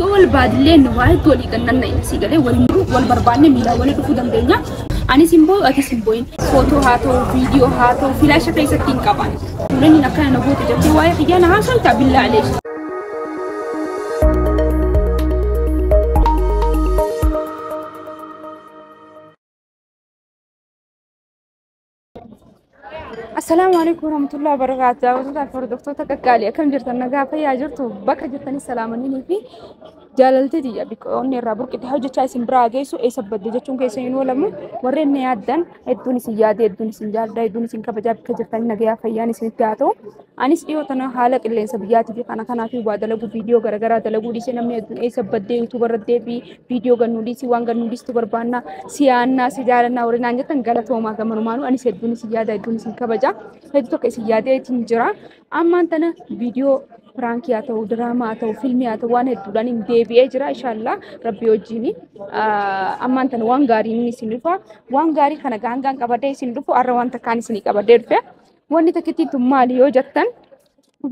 Yoo wal baadillee nu waa hedduu walii gannanna si galee wal barbaanne miilaa walii dhufuu dandeenya. Anis hin boo'u atis hin boo'in. Footoo haa ta'u, viidiyoo haa ta'u, filaasha keessatti hin qaban. Fuulonni akkana na goote jettee waa'ee xiyyaa na haasofta billaa alee. Assalaamu alaikum warahmatullahi wabarakatuh. Daawwattoota fi hordoftoota qaqqaalii akkam jirtan nagaa fayyaa jirtu bakka jirtanis salaamanii fi jaalaltee tiyya onnee irraa burqite hojjechaa isin biraa geessu eessa badde jechuun keessa hin oolamu. Warreen na yaaddan hedduun isin yaade hedduun isin jaalladha hedduun isin kabajaa bakka jirtanii nagayaa fayyaan isinitti haa ta'u. Anis dhiyoo tana haala qilleensa biyyaatii fi kana kanaa fi waa dalaguu viidiyoo garaagaraa dalaguu dhiisee namni hedduun eessa baddee yuutuuba irra deebii viidiyoo gannuu dhiisii waan gannuu dhiistu barbaannaa si yaannaa si jaalannaa warreen naan jettan galatoomaa gamanumaanuu anis hedduun isin yaada hedduun isin kabaja hedduu tokko isin yaadeetiin jira. Ammaan tana viidiyoo piraankii haa ta'u, diraamaa haa ta'u, fiilmii haa ta'u waan hedduudhaan hin deebi'ee jira inshaallaa rabbii wajjin. Ammaan tana waan gaarii inni isin dhufa. Waan gaarii kana gaangaan qabadee isin dhufu har'a waan takkaan isinii qabadee dhufe. Wanni takkittiin tun maali yoo jettan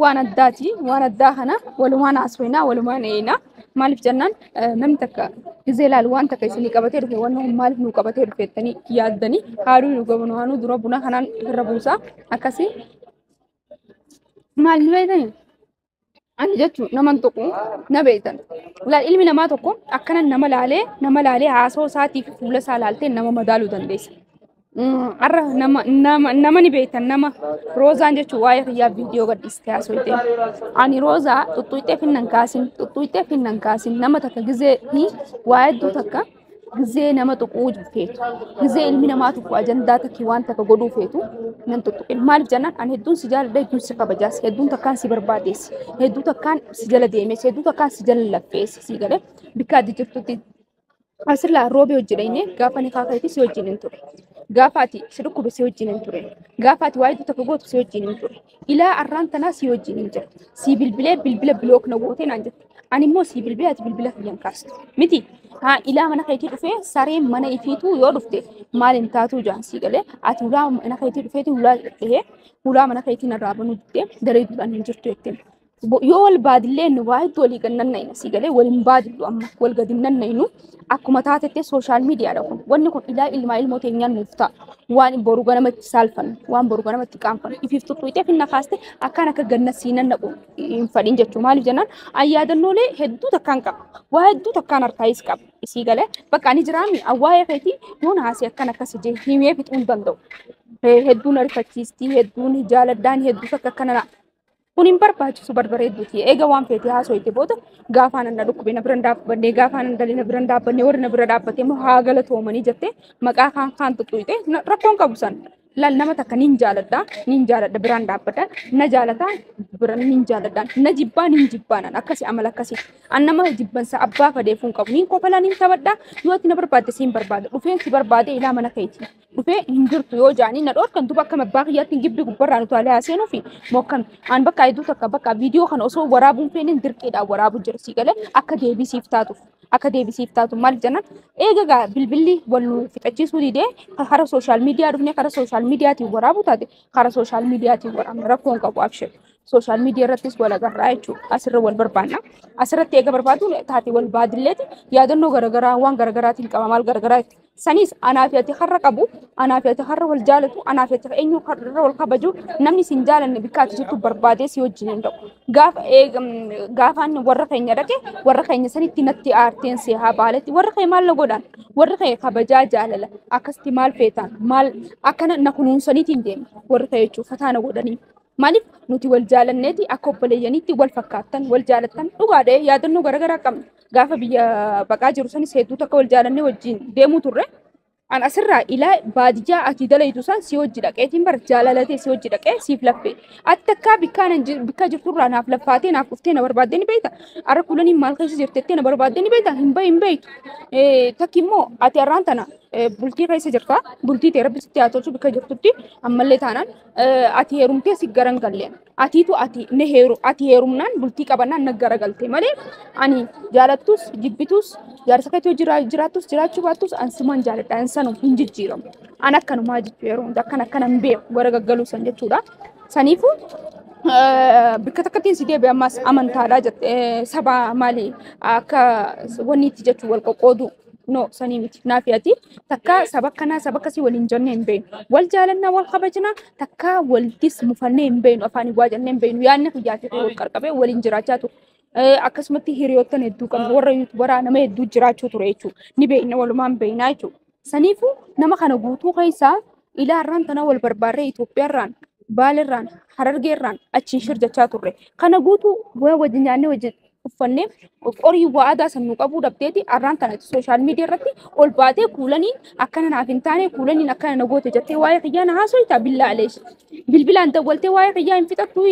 waan addaati. Waan addaa kana walumaan haasofnaa, walumaan eeyinaa. Maaliif jennaan namni takka gizee ilaalu waan takka isinii qabatee dhufe wanni kun maaliif nuu qabatee dhufe jettanii yaaddanii haaduu nu gabanu haanuu dura buna kanaan irra buusaa akkasii. Maal ni beektanii? Ani jechuun nama tuqu na beektan. Laal ilmi namaa tokko akkana nama laalee haasoo isaatii fi fuula isaa laaltee nama madaaluu dandeessa. Har'a nama nama nama ni beektan nama Roozaan jechuun waa'ee kiyyaa viidiyoo gadhiistee haasofte. Ani Roozaa xuxxuuxxee finnan kaasin xuxxuuxxee finnan kaasin nama takka gizee fi waa hedduu takka gizee nama tuquu feetu. Gizee ilmi namaa tokko ajandaa takki waan takka godhuu feetu nan tuttuqin. Maaliif jennaan ani hedduun si jaaladha hedduun si kabajaas hedduun takkaan si barbaadees hedduu takkaan si jala deemes hedduu takkaan si jala laffees si galee bikka ati jirtutti asirraa roobee hojii dhayne gaafa ni kaakayti si wajjin hin ture. Gaafa ati si dhukkube si wajjin hin ture. Gaafa ati waa'ee takka gootu si wajjin hin ture. Ilaa arraan tanaa si wajjin hin jiru. Si bilbilee bilbila bilook na gootee naan jette. Ani immoo si bilbilee ati bilbila kiyyan kaastu. Miti haa ilaa mana keetii dhufee sareen mana ifiituu yoo dhufte maal hin taatuu jaan si galee ati ulaa mana keetii dhufeeti ulaa dhahee ulaa mana keetii narraa banuu diddee daree duraan hin jirtu jettee. Yoo wal baadillee nu waa hedduu walii gannannayna si galee wal hin baadillu amma wal gadi nannaynu akkuma taatetti sooshaal miidiyaadha kun wanni kun ilaa ilmaa ilmoo teenyaan nuuf ta'a waan boru ganamatti saalfannu waan boru ganamatti qaanfannu ifiif tuttuqxee finna kaaste akkaan akka ganna siinan naqu hin fadhin jechuudha maaliif jennaan ayyaadannoolee hedduu takkaan qaba waa hedduu takkaan harkaayis qaba isii galee bakka ani jiraami awwaa'ee keetii yoon haasee akkan akkas jee himee fixuu hin danda'u hedduun ariifachiistii hedduun jaaladhaan hedduu takka akkana kun hin barbaachisu barbareedduuti. Eega waan feete haasofte booda gaafaan na dhukkube na bira hin dhaabbanne gaafaan dalee na bira hin dhaabbanne warri na bira dhaabbate immoo haa galatoomanii jettee maqaa kaan kaan tuttuqxe rakkoon qabu san. Laal nama takka nin jaaladha nin jaaladha biraan dhaabbadha na jaalata bira nin jaaladha na jibbaa nin jibbaanan akkasi amala akkasi. An nama jibbansa abbaa fadeefuu hin qabu nin kofalaa nin taphadha yoo ati na barbaadde siin barbaada dhufeen si barbaade ilaa mana keeti. Dhufee hin jirtu yoo jaanii na dhoorkan duba akkam abbaa kiyyaatti hin gibbi gubbarraa nuti alee haaseenuu fi mokkam an bakka hedduu takka bakka viidiyoo kana osoo waraabuun feenin dirqiidhaan waraabu jira sii galee akka deebisiif taatuuf akka deebisiif taatu maaliif jennaan eega gaa bilbilli wal nu fixachiisuu didee kara sooshaal miidiyaa dhufnee kara sooshaal miidiyaatiin waraabu taate kara sooshaal miidiyaatiin waraabna rakkoon qabu abshir. Sooshaal miidiyaa irrattis wal agarraa jechuudha. Asirra wal barbaanna. Asirratti eega barbaadu taate wal baadilleeti yaadannoo garaagaraa waan garaagaraatiin qaba maal garaagaraa Sanis anaa fi ati har'a qabu, anaa fi ati har'a wal jaalatu, anaa fi ati eenyu har'a wal kabaju, namni sin jaalanne bikka ati jirtu barbaadee si wajjin hin dhaqu. Gaafa gaafaan warra keenya dhaqe warra keenya sanitti natti aarteen si haa baaletti warra kee maal na godhan warra kee kabajaa jaalala akkasitti maal feetaan maal akkana na kunuunsaniitiin deema warra kee jechuun fataa na godhanii. Maaliif nuti wal jaalanneeti akka obboleeyyaniitti wal fakkaattan wal jaalattan dhugaadha yaadannoo garaagaraa qabna. Gaafa biyya baqaa jiru sanis hedduu takka wal jaalannee wajjin deemuu turre. An asirraa ilaa baadiyyaa ati dalaytu san si hojii dhaqeetiin bar jaalalatee si hojii dhaqee siif laffee. Ati takkaa bikkaa jirturraa naaf laffaatee naaf dhuftee na barbaaddee ni beekta. Arra kulaniin maal keessa jirtettee na barbaaddee ni beekta. Hin bahi hin beektu. Takki immoo ati har'aan tana bultii keessa jirta. Bultii ta'e rabbi sitti haa tolchu bikka jirtutti ammallee taanaan ati heerumtee si garan galleen. Atiitu ati na heeru ati heerumnaan bultii qabannaan na garagalte malee ani jaalattus jibbitus jaarsa keetii jiraattus jiraachuu baattus an siman jaaladha an sanuu hin jijjiiramu. An akkanumaa jechuu yeroo hunda akkan akkana hin beeku garagaggaluu san jechuudha. Saniifuu Bakka takkattiin si deebi'e ammas amantaadha jette saba maali akka wanni itti jechuun wal qoqqoodu no sanii miti naafi ati takka saba akkanaa saba akkasii waliin jennee hin beeknu wal jaalannaa wal kabajnaa takka walittis mufannee hin beeknu afaan waa jennee hin beeknu yaadni kiyyaa fi wal qarqabee waliin jiraachaa ture. Akkasumatti hiriyoottan hedduu qabna warra yuutubaraa nama hedduu jiraachuu ture jechuudha ni beekna walumaan beeknaa jechuudha. Saniifuu nama kana guutuu keessaa ilaarraan tana wal barbaarree Itoophiyaarraan Baalirraan Harargeerraan achiin shirjachaa turre. Kana guutuu wajjin nyaannee wajjin uffannee qorii waa aadaa san nu qabuu dhabdeeti arraan tana sooshaal miidiyaa irratti ol baatee kuulaniin akkana naaf hin taane kuulaniin akkana na goote jettee waa'ee kiyyaa na haasoyta billaa aleesh. Bilbilaan dawwaltee waa'ee kiyyaa hin fixattu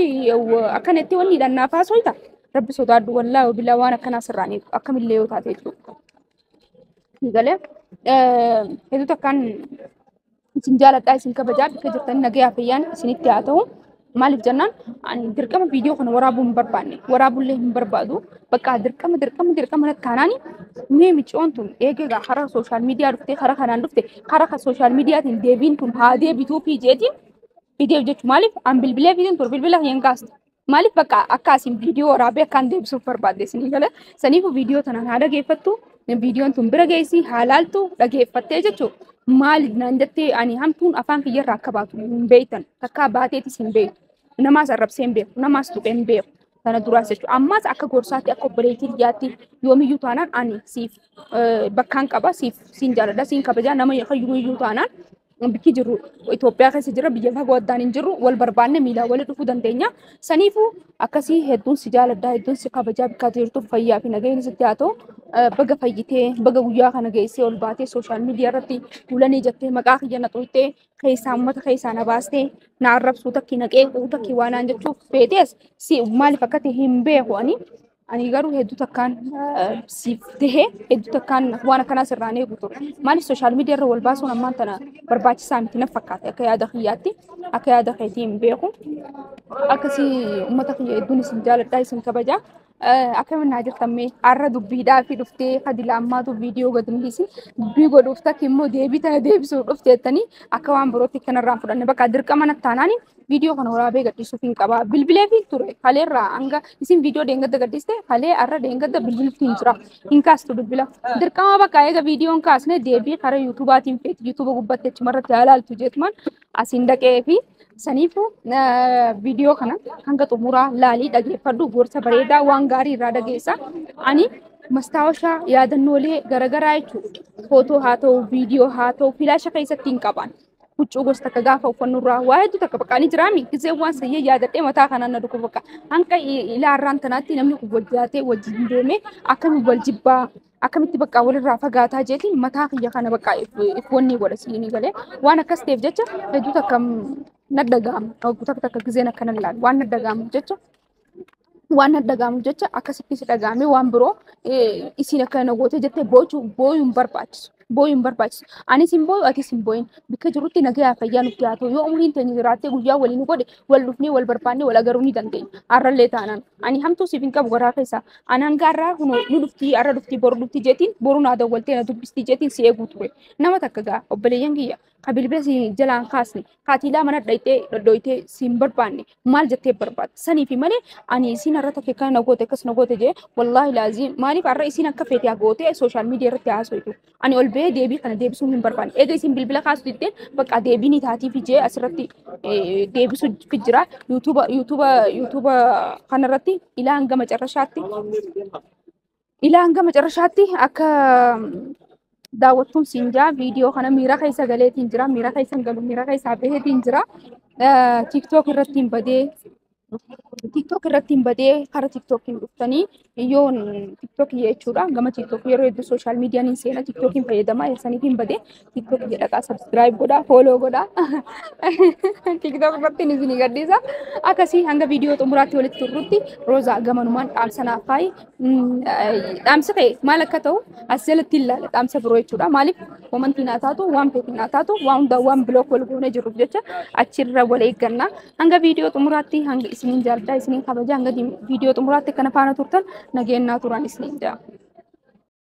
akkana itti wanni hidhan naaf haasoyta. Rabbi sodaadhu wallaahi billaa waan akkanaa sirraan akkamillee yoo taate jechuudha. Galee hedduu takkaan isin jaaladhaa isin kabajaa bakka jirtan nagayaa fayyaan isinitti haa ta'u. Maaliif jennaan ani dirqama viidiyoo kana waraabuu hin barbaanne waraabullee hin barbaadu bakka dirqama dirqama dirqama taanaani mee micoon tun eegaa karaa sooshaal miidiyaa dhuftee karaa kanaan dhufte karaa sooshaal miidiyaatiin deebiin tun haa deebituu fi jeetiin viidiyoo jechuun maaliif an bilbilee fiitiin ture bilbila hin kaastu maaliif bakka akka asiin viidiyoo waraabee akkaan deebisuuf barbaadde isinii gala saniifuu viidiyoo tanaan haa dhageeffattu viidiyoon tun bira geessi haa laaltu dhageeffattee jechuudha. Maaliif naan jettee ani hamtuun afaan kiyyarraa akka baatu hin beektan takkaa baateetis hin beektu. Namaas arrabsee hin beeku namaas tuqee hin beeku kana duraas jechuudha. Ammas akka gorsaatti akka obboleettii kiyyaatti yoomiyyuu taanaan ani siif bakkaan qaba siif siin jaaladha siin kabajaa nama kayyumiyyuu taanaan bikki jirru Itoophiyaa keessa jira biyya fagoo addaan hin jirru wal barbaanne miilaa wali dhufuu dandeenya. Saniifuu akkasii hedduun si jaaladha hedduun si kabajaa bikka jirtuuf fayyaa fi nageenyi sitti haa ta'u. Baga fayyitee baga guyyaa kana geessee ol baatee sooshaal miidiyaa irratti kuulanii jettee maqaa kiyya na xuqxee keessaa uummata keessaa na baastee na arrabsuu takki na qeequu takki waan naan jechuuf feetees si maaliif akka ta'e hin beeku ani. Ani garuu hedduu takkaan siif tahee hedduu takkaan waan akkanaa sirraan eegu ture. Maaliif sooshaal miidiyaa irra wal baasuun ammaan tana barbaachisaa miti na fakkaate akka yaada kiyyaatti akka yaada keetii hin beeku. Akkasii uummata kiyya hedduun isin jaaladhaa isin kabajaa. Akkamiin naa jirtan mee har'a dubbiidhaa fi dhuftee kadila ammaatu viidiyoo gad hin dhiisin dubbii godhuuf takka immoo deebii tana deebisuuf dhufte jettanii akka waan birootti kanarraan fudhanne bakka dirqama nattaanaani viidiyoo kana waraabee gadhiisuuf hin qaba. Bilbilee fi ture kaleerraa hanga isin viidiyoo deengadda gadhiiste kalee har'a deengadda bilbiltu hin jira hin kaastu bilbila. Dirqama bakka eega viidiyoon kaasne deebii karaa yuutuubaatiin feeti yuutuuba gubbatti achumarratti ilaaltu jeetumaan asiin dhaqee fi saniifuu viidiyoo kana hanga xumuraa laalii dhageeffadhu gorsa bareedaa waan gaarii irraa dhageessa. Ani mastaawashaa yaadannoolee garaagaraa jechuudha. Footoo haa ta'u, viidiyoo haa ta'u, filaasha keessatti hin qaban. Huccuu gosa takka gaafa uffannu irraa waa hedduu takka bakka ani jiraami gisee waan sayyee yaadadhee mataa kanaan na dhufu bakka hanqa ilaarraan tanaatti namni kun wal jaatee wajjin deemee akkamiin wal jibbaa akkamitti bakka walirraa fagaataa jeetiin mataa kiyya kana bakka if wanni godha siinii galee waan akkas ta'eef jecha hedduu takka na dhaga'ama takka takka giseen akkana ilaalu waan na dhaga'amuuf jecha waan na dhaga'amuuf jecha akkasitti si dhaga'ame waan biroo isiin akkana na goote jettee booyuu hin barbaachisu. Booyuu hin barbaachisu. Anis hin booyu atis hin booyin. Bakka jirutti nagayaa fayyaa nutti haa ta'u. Yoo umriin teenya jiraattee guyyaa waliin godhe wal dhufnee wal barbaannee wal agaruu ni dandeenya. Har'allee taanaan. Ani hamtuu siif hin qabu garaa keessaa. Ani hanga har'aa kunoo nu dhuftii har'a dhuftii boru dhuftii jeetiin boru naa dawwaltee na dubbistii jeetiin si eeguu ture. Nama takka gaa obboleeyyan kiyya ka bilbila si jalaan kaasne kaatiilaa mana dhayitee dhodhoyitee si hin barbaanne maal jettee barbaadde saniifi malee ani isiin har'a takka akkana na goote akkas na goote jee wallaahi laaziim maaliif har'a isiin akka feete haa goote sooshaal miidiyaa irratti haasoitu ani ol bahee deebii kana deebisuu hin barbaanne eega isiin bilbila kaasu diddeen bakka deebii ni taatii fi jee asirratti deebisuu jira yuutuuba yuutuuba yuutuuba kanarratti ilaa hanga macarrashaatti ilaa hanga macarrashaatti akka daawwattuun siin jaa viidiyoo kana miira keessa galeetiin jira miira keessa hin galu miira keessaa baheetiin jira tiiktook irratti hin badee tiiktook irratti hin badee karaa tiiktookiin dhuftanii yoo tiiktook jechuudha gama tiiktook yeroo hedduu sooshaal miidiyaan hin seena tiiktookiin fayyadamaa saniif hin badee tiiktook jedhaqaa sabskiraayib godhaa fooloo godhaa tiiktook irratti isinii gadhiisa akkasii hanga viidiyoo xumuraatti walitti turrutti roozaa gamanumaan dhaamsa naaf kaayi dhaamsa ta'e maal akka ta'u as jalatti ilaala dhaamsa biroo jechuudha maaliif komantii naa taatu waan feetii naa taatu waan hundaa waan bilook wal goonee jirruuf jecha achirra wal eegganna hanga viidiyoo xumuraatti hanga isiniin jaalladha isiniin kabaja hanga viidiyoo xumuraatti kana faana turtan nageenyaa turan isiniin jaa.